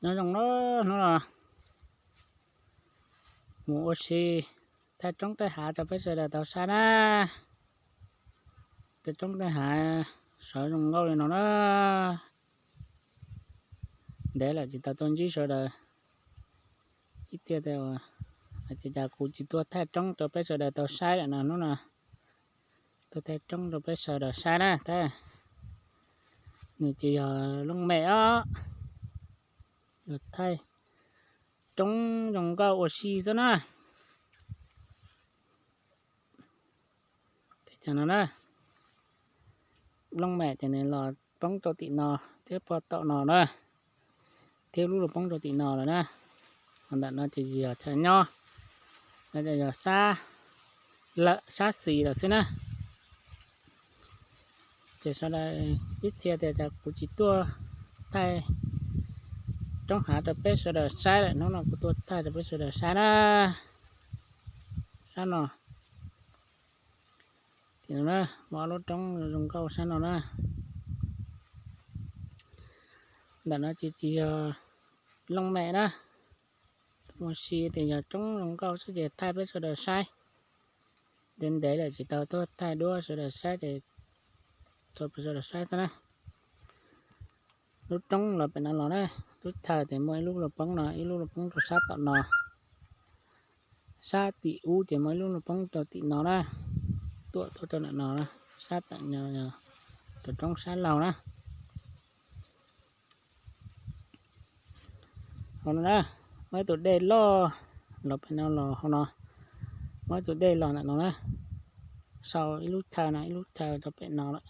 Nyob zoo na, hnub no mus ua si thaij roob thaij hav rau peb sawv daws tau saib na. Tej roob tej hav sawv zoo nkauj li no na. Ntev lawm tsis tau tuaj ntsib sawv daws ib txhia tias, hais tias cas kuv tsis tuaj thaij roob rau peb sawv daws tau saib lawm no. Hnub no tuaj thaij roob rau peb sawv daws saib na. Thiab nws tsis yog looj mem os, yog thaij roob zoo nkauj ua si xwb na. Teb chaws no na, looj mem ces nws los poob rau tim no thiab pog tom no na, thiab lub los poob rau tim no lawm na. Ho ntawm no ces yog chaw nyob, no ces yog sab lawm, sab xis lawm xwb na. Ces sawv daws ib txhia tias cas kuv tsis tuaj thaij roob hav rau peb sawv daws saib lawm, hnub no kuv tuaj thaij rau peb sawv daws saib na. Sab no, tim no na, muaj ob lub roob zoo nkauj sab no na. Ntawm no ces tsis yog looj mem na, mus si tias yog roob zoo nkauj xwb ces thaij peb sawv daws saib. Ntev ntev lawm tsis tau tuaj thaij duab sawv daws saib ces tso peb sawv daws saib xwb na. Lub roob los pem no los na, lub chaw ces muaj ib lub los poob no, ib lub los poob rau sab tom no. Sab tim ub ces muaj ib lub los poob rau tim no na, tuam tuaj rau ntawm no, sab teem no yog rau roob sab laug na. Hauv no na, muaj ib tus dej loj los pem no los hauv no, muaj ib tus dej los ntawm no na, sau ib lub chaw no, ib lub chaw rau pem no lawm,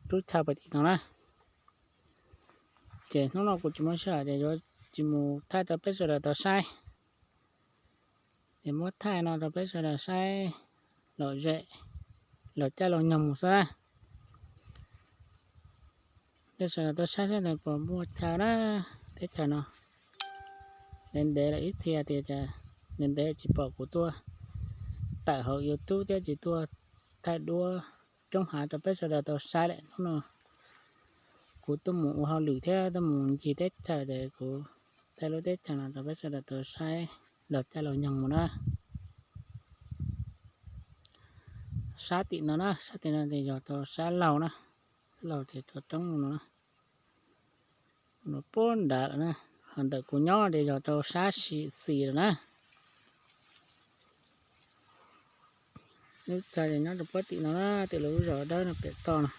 lub chaw pem tim no na. Ces hnub no kuv tsis muaj sij hawm ces yuav tsis mus thaij rau peb sawv daws tau saib. Ces muab thaij no rau peb sawv daws saib lom zem, los caij los nyoog mus xwb. Peb sawv daws tau saib saib puas muaj chaw na, teb chaws no. Ntev ntev lawm ib txhia tias cas ntev ntev tsis pom kuv tuaj tawm hauv YouTube thiab tsis tuaj thaij duab roob hav rau peb sawv daws tau saib lawm. Hnub no kuv tuaj mus ua hauj lwm thiab tuaj mus ncig teb chaws ces kuv thaij lub teb chaws no rau peb sawv daws tau saib los caij los nyoog mus na. Sab tim no na, sab tim no ces yog rau sab laug na, sab laug ces rau roob no na. No puag nrad lawm na, ho ntawm kuv nyob ces yog rau sab xis lawm na. Lub chaw ces nyob rau puag tim no na, tim lawv lub zos dawb no pem toj no.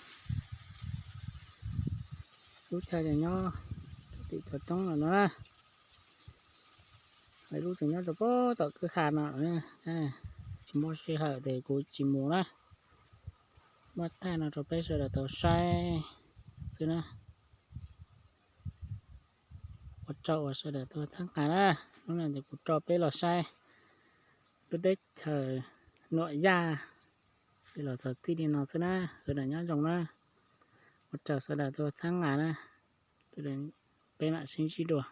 Lub chaw ces nyob tim cov roob no na. Lub ces nyob rau puag tom kwj ha no. Tsis muaj sij hawm ces kuv tsis mus na. Muab thaij no rau peb sawv daws tau saib xwb na. Ua tsaug uas sawv daws tuaj txhawb nqa na. Hnub no ces kuv coj peb los saib lub teb chaws Nuam Yaj, ces los txog txij li no xwb na. Sawv daws nyob zoo na. Ua tsaug sawv daws tuaj txhawb nqa na. Peb mam sib ntsib dua.